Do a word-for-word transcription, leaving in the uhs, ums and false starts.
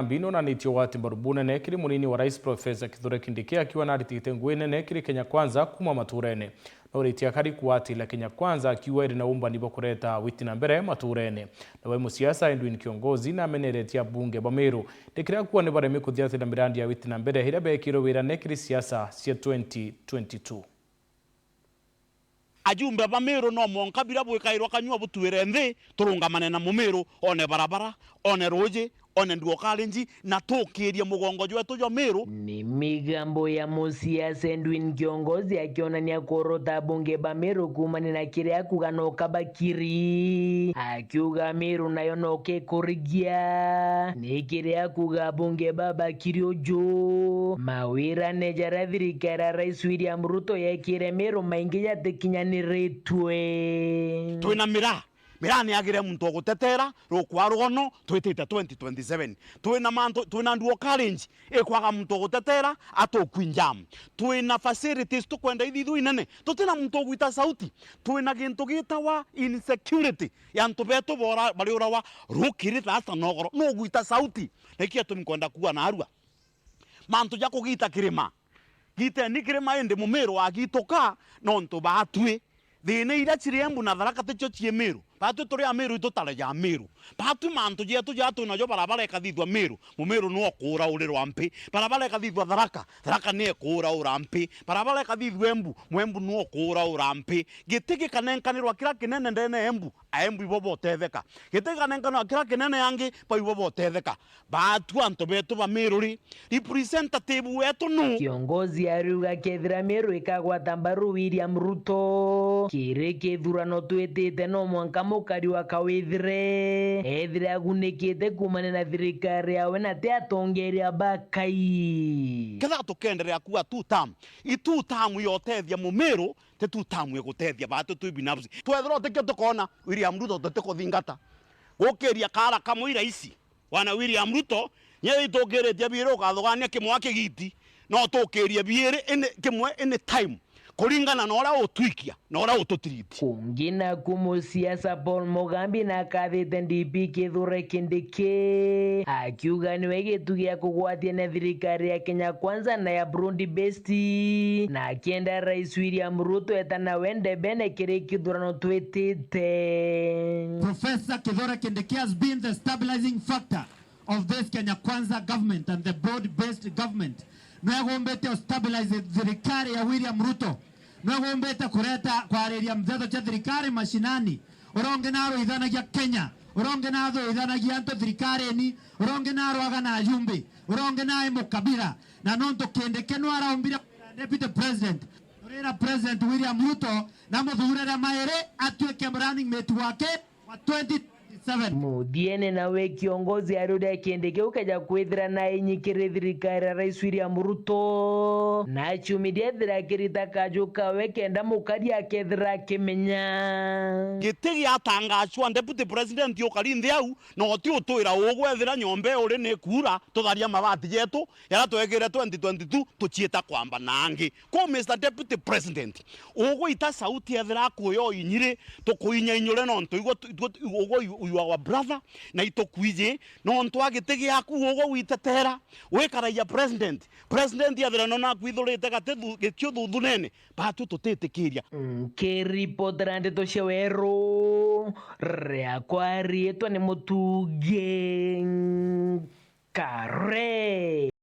Mugambi nonanitie ugwati mbaru bunene kiri munini wa rais Professor Kithure Kindiki, akiuga naritigite ngugi nene kiri Kenya Kwanza kuuma maturene. Noritie akari kugwatira Kenya Kwanza, akiuga iri na umbani bwa kureta witi na mbere maturene. Nawe musiasa Edwin Kiongozi nameneretie abunge ba Meru, ndikira kuuga ni baremi kuthiatira mirandi ya witi na mbere iria beekirwe wirane kiri siasa cia twenty twenty-two. Ajumbe ba Meru no mwanka biria bwikairwa kanyua butwire nthi, turungamane na Mumiru, one barabara, one ruuji, one nduo karinji, na tukirie mugongo jwetu jwa Meru. Ni migambo ya musiasa Edwin Kiongozi akionania kuorota abunge ba Meru kuumania na kiria akuga no kabakiri, akiuga Meru nayo no kikurigia. Ni kiria akuga abunge babakiri uju, mawirane jaria thirikari ya Rais William Ruto yekire Meru maingi jatikinyaniritwe. Twina miraa. Miraa ni agire muntu wa gutetera rukwa rugono twitite twenty twenty-seven. Twina mantu, twina nduo courage ikwaga muntu wa gutetera atukwinjam. Twina facilities tukwenda ithithwa inene. Tutina muntu ugwita sauti. Twina gintu gitawa insecurity ya antu betu bora-, bariurawa rukiri thaa sita nogoro. Nugwita sauti. Niki atumi nkwenda kuuga narua? Mantu ja kugita kirima. Giteni kirima indi Mumiru agituka nontu batwi. Thina iria ciri Embu na Tharaka ticio cii Miru. Batwi turi a Miru, itutare ja Miru. Batwi mantu jetu ja twinajo barabara ikathithua Miru. Mumiru nuo kuura urirwa mpi. Barabara ikathithua Tharaka. Tharaka nie kuura ura mpi. Barabara ikathithua Embu. Mwembu nuo kuura ura mpi. Giti gikanenkanirwa kiria kinene ndene Embu. Aembu ibo botetheka. Giti gikanenkanirwa kiria kinene angi, bau ibo botetheka. Baatu antu betu ba Miru ri, representative wetu nu? Kiongozi ariuga kethira Miru ikagwata mbaru William Ruto, kiri kithurano twitite no mwanka mukari wa kawithire ethire agunikite kuumania na thirikari yawe na ti atongeria ba Kai. Ketha tukenderea kuuga two term, i two term yotethia Mumiru, ti two term igutethia baatu twi binafsi. Twethira utikio tukoona William Ruto tutikuthingata. Gukiria kaara kamwe i raisi. Bwana William Ruto, nye itukiritie biiri ukathugania kimwe a kigiti, no tukirie biiri ini, kimwe any time, kuringana na uria utwikia na uria ututiriti. Kungi naku musiasa Paul Mugambi nakathite D P Kithure Kindiki, akiuga niwe gitu gia kugwatia na thirikari ya Kenya Kwanza na ya broad based, na akienda Rais William Ruto eta nawe ndebene kiri kithurano twitite. Professor Kithure Kindiki has been the stabilizing factor of this Kenya Kwanza government and the broad-based government. Nwe agumbite o stabilize thirikari ya William Ruto. Nwe agumbite kureta kwariria mtheto cia thirikari mashinani. Uronge naro ithanagia Kenya. Uronge naro ithanagia antu thirikarini. Uronge naro aga na ajumbe. Uronge nae mukabira. Na nontu Kindiki nwe araumbire deputy president. Turira President William Ruto na muthurire mairi atuike running mate wake wa twenty twenty-seven. Muthiene nawe kiongozi ariuria kindi kiu keja kwithira na inyi kiri thirikari ya Rais William Ruto, na aciumirie ethira akirita kaju kawe kenda mukari akethira akimenya. Giti giatangacwa Deputy President ukari nthi au, na uti utwira ugwethira nyomba uri ni kuura, tutharia mabati jetu, jaria twekire twenty twenty-two, tuciita kwamba na angi. Ko Mister Deputy President, ugwita sauti ethira akuya uinyiri, tukuinya inyure nontu igwe tu-, igwe tu-, ugwe you, you are our brother, na itukwiji, nontu a giti giaku ugwe witetera, wikaragia President. President ethira nona akwithurite gati thu-, gikio thuthunene, batu tutitikiria. Nkiripotera ndeto cia weru, riakwa riitwa ni Mutugi Kare.